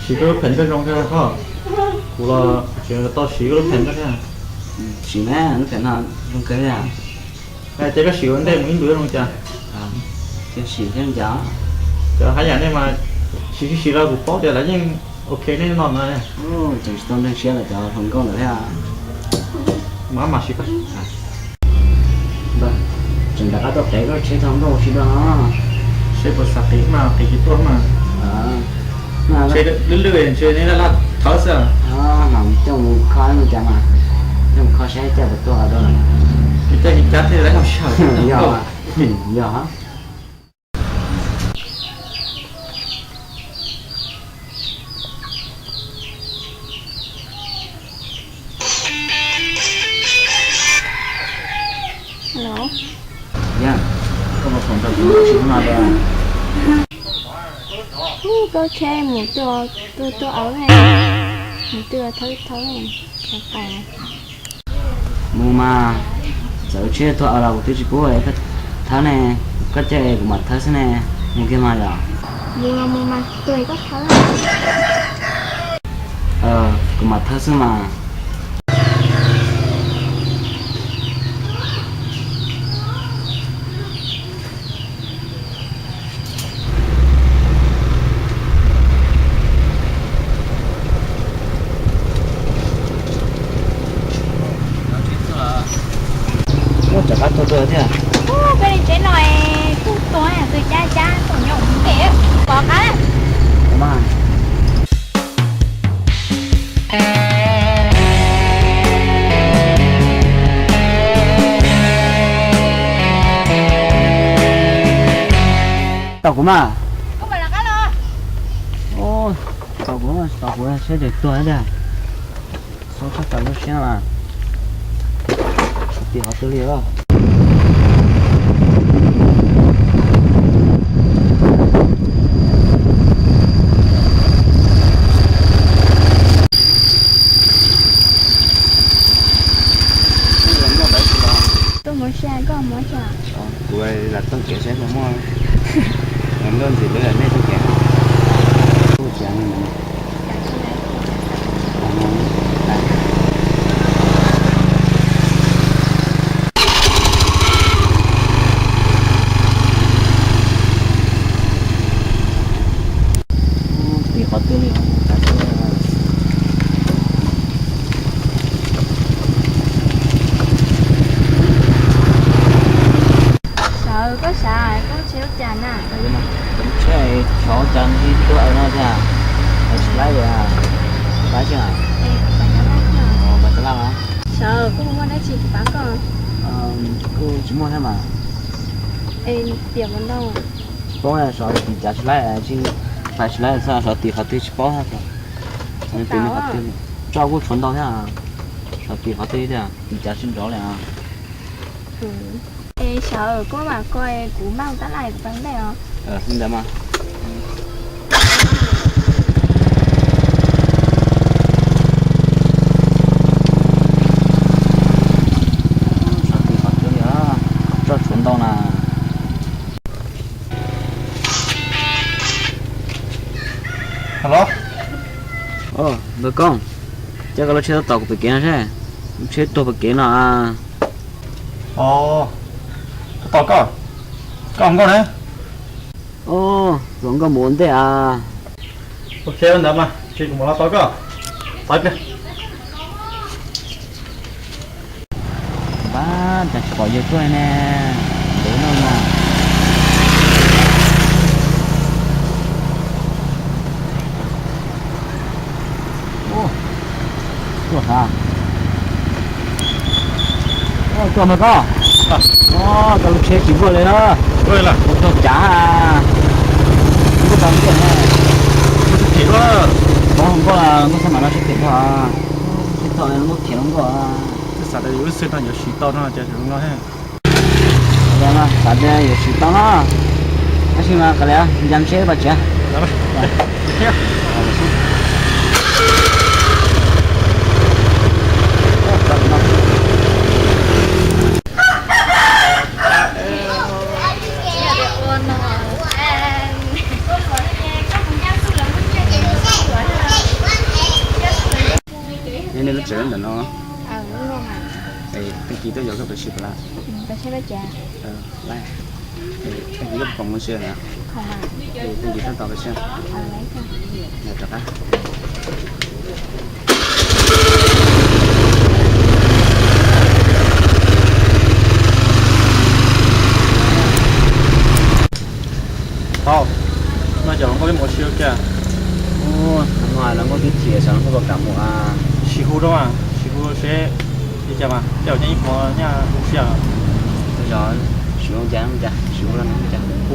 Siv koj lub phem koj zoo kawg hos. Kuv los kuv tseem tau siv koj lub phem koj thiab. Siv na, lub phem no zoo kawg thiab. Ces koj siv ua ntej mus ib ntus zoo cas? Siv thiab cas? Cov haj yam nej mas siv siv los kuv paub tias lawv yeej ok nej no no. Tseem tsis tau ntseeg siab los cov hluas nkauj ntawd thiab. Mas mam siv. Tseem rov qab tuaj qev koj tsheb txog nkauj ua si dua no. Seb puas xav qev mas qev tsis tuaj mas. Ntshe lwj lwj ntshe nej laj laj thawb xwb. Coj mus kho no cas mas, coj mus kho saib caj puas tuaj dua. Caj cab thiaj lawv noj sij hawm. Yog, yog. Alo. Yog, koj puas khoom nrog kuv mus tsheb no dua? Ub, koj tsheb mus tuaj tuaj tuaj au ne, mus tuaj thawb thawb ne, koj pais. Mus mas, txawm tsheb tuag los kuv twb tsis pub koj thawb ne, koj caij kuv mam thawb xwb ne, mus kiag mas yom. Mus los mus mas, tuag koj thawb. Kuv mam thawb xwb mas. Ua rov qab tuag tuag thiab. Peb li tsev no kuj tuag, tus cab cab tuaj nyob ua ke, pov qab. Tos kuv mas. Tos kuv, tos kuv seb tseem tuag tiag. Xob tshaj tawm lub siab mas. Tim qhov twg li os? Tuaj mus seb koj mus cas. Kuv lam tooj kev saib puas muaj. Nkauj ntxim li nej tooj kev. Kuj tsis Tim qhov twg li. Sawv, koj sawv, koj tsheb ua cas na? Tsheb xyov cas ntsib tuag no thiab. Tsis laib li, pab tsis. Pab tsis laj. Sawv, koj muaj dab tsi kuv pab koj? Kuj tsis muaj thiab mas. Tiam mus ntau. Tsis paub, sawv tim cas tsis laib, tsis laib xwb, sawv tim qhov twg tsis paub. Tim qhov twg, tso kuj tshuav ntau thiab. Sawv tim qhov twg thiab, tim cas tsis nrov li. Es sawv, koj mam koj, kuv npaj tab laj kuv pab ntej os. Ntawd mas. Tso tshuav ntau na. Halo. Nkauj Koob, coj koj lub tsheb tuaj tos kuv pem kev no seb. Lub tsheb tuag pem kev no. Tos koj, koj hluas nkauj na. Hluas nkauj mus ua ntej a. Ok, ntawd mas ces kuv mam los tos koj. Txav pliag. Npab, cas tsis pom yawg tuaj ne. Ntev no mas. Tuaj hab. Tuaj mas koj. Koj lub tsheb tsis vuag li na. Ua tau cav. Muab tau ntiaj na. Pov hluas nkauj, nkauj xab mam no sib them koj. Sib tau muab khiav hluas nkauj. Twb xav tias yuav lub xwb no yuav siv tau no ces zoo no. Xav tias yuav siv tau no. Tab sis mas kav liam, ncav tsheb pais tsev. Tsev ntawm no. Es tag kis tuaj yos koj pes sib pes lab. Tag kis koj khoom mus sia na. Es tag kis tuaj tos pes sib. Rov qab. Thaum no cov hluas nkauj peb mus ua si ua ke. Ub, no hluas nkauj twb chim, xyov hluas nkauj puas kam mus. Sim hu rau, sim hu seb li cas mas tej zaum nyob ib hmo nyob hu si. Zov sim hu cas cas, sim hu los cas hu.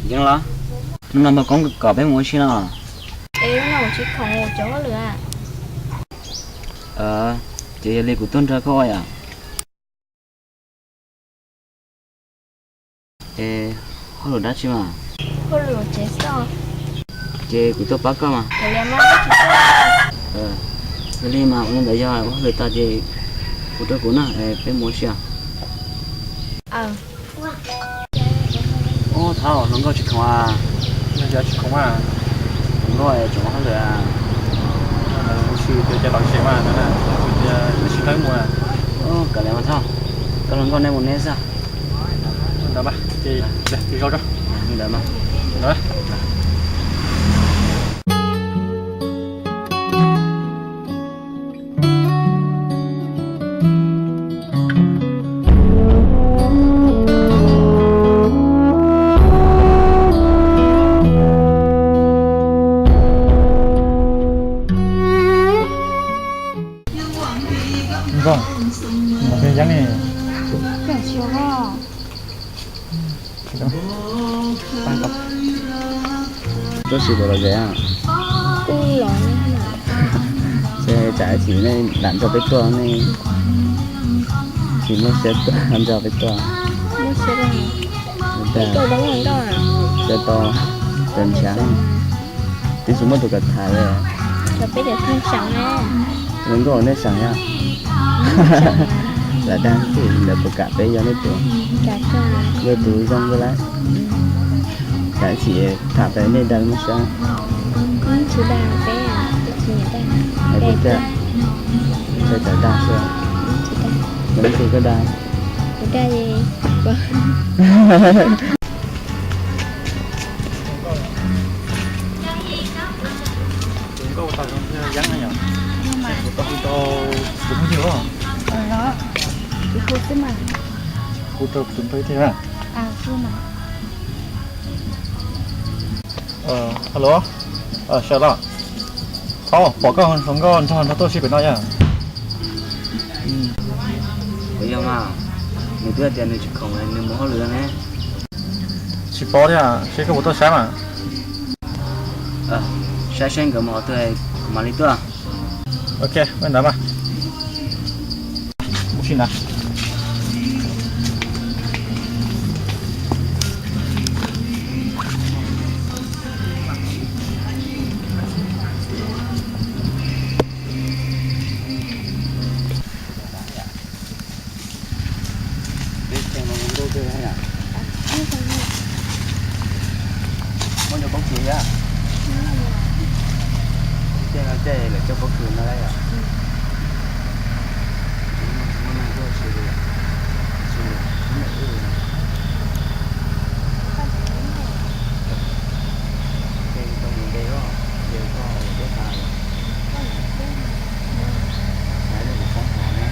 Yeeb los, hnub no npog koob kom peb mus ua si no. Es hnub no kuv tsis khoom ua cov hauj lwm. Ces yog li kuv tuaj nrog koj ua yom. Es hauj lwm dab tsi mas? Hauj lwm tsev xwb. Ces kuv tuaj pab koj mas. Yog li mas ua li ntawd yog ua hauj lwm tas ces hu rau kuv na, peb mus ua si. Ub, thaum hluas nkauj tsis khoom a? Tsis khoom a. Hluas nkauj tseem ua hauj lwm a? Ua si tias cov laus tsev mas no na, tias ib sim neej mus. Ub, kav liam mas thaum, koj hluas nkauj nej mus nej xwb. Ntawd mas, ces zoo rau ntawd mas. Nkauj, mus pem yeeb ne. Tuaj sim puas lom zem? Kuj lom. Ces tsam ib chim nej lam nrog peb tuaj ne, tsis muaj siab tuaj nrog peb tuaj. Muaj siab. Peb tuaj tau, peb nrhiav, twb tsis muaj tus kom tham li. Hluas nkauj nej seem yog, lam dag tim ntawd puas kam peb yog nej tus, yog tus zoo li lawm. Tsam ib chim tham tas nej dag muaj siab. Tsis dag, peb tsis nyiam dag. Peb dag, peb txawm dag xwb. Tsis dag. Yog leej twg koj dag? Kuv dag. Tus nkauj tau zoo yog Yeeb na yom? Kuv tau hu rau tus phooj ywg os. Kuv hu xwb mas. Hu rau tus phooj ywg thiab na. Hello, sawv los. Thaum pom koj hluas nkauj nrog nrog tuaj si pem no yom? Puas yog mas, nws twb hais tias nws tsis khoom, nws mus hauj lwm ne. Tsis paub thiab, seb koj puas tuaj saib mas. Saib seb nkawd mus qhov twg kuv mam li tuaj. Ok, ua li ntawd mas. Mus si ntawd. Peb tsev no zoo nkauj kawg yom? Muaj cov pob kws thiab. Tej no tej lawv coj pob kws no lawm yom? Muaj neeg tuaj tsis li, tsis li, ib yam wb. Ces tau mus de os, ces koj ua teb tas los. Naiv nej kuv poob hov ne.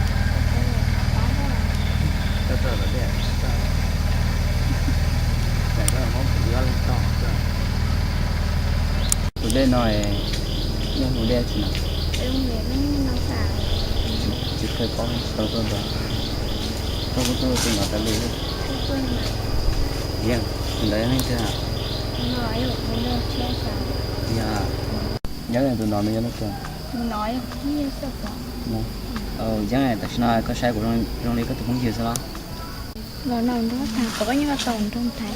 Koj txawj los dej, txawj. Txawm koj poob kuv yuav leej tog. Tus dej no, nej hu dej tsi no? Tsis kheev paub, tsis tau tuaj ntawd. Koj kuj tuaj tus no tas li. Yeej, tus ntawd yog leej twg? Yeej, tus no nws yog leej twg? Yeej, tam sim no koj saib kuv zoo li koj tus phooj ywg xwb los? Los no nrog tag, pom koj nyob no tau nrog tag.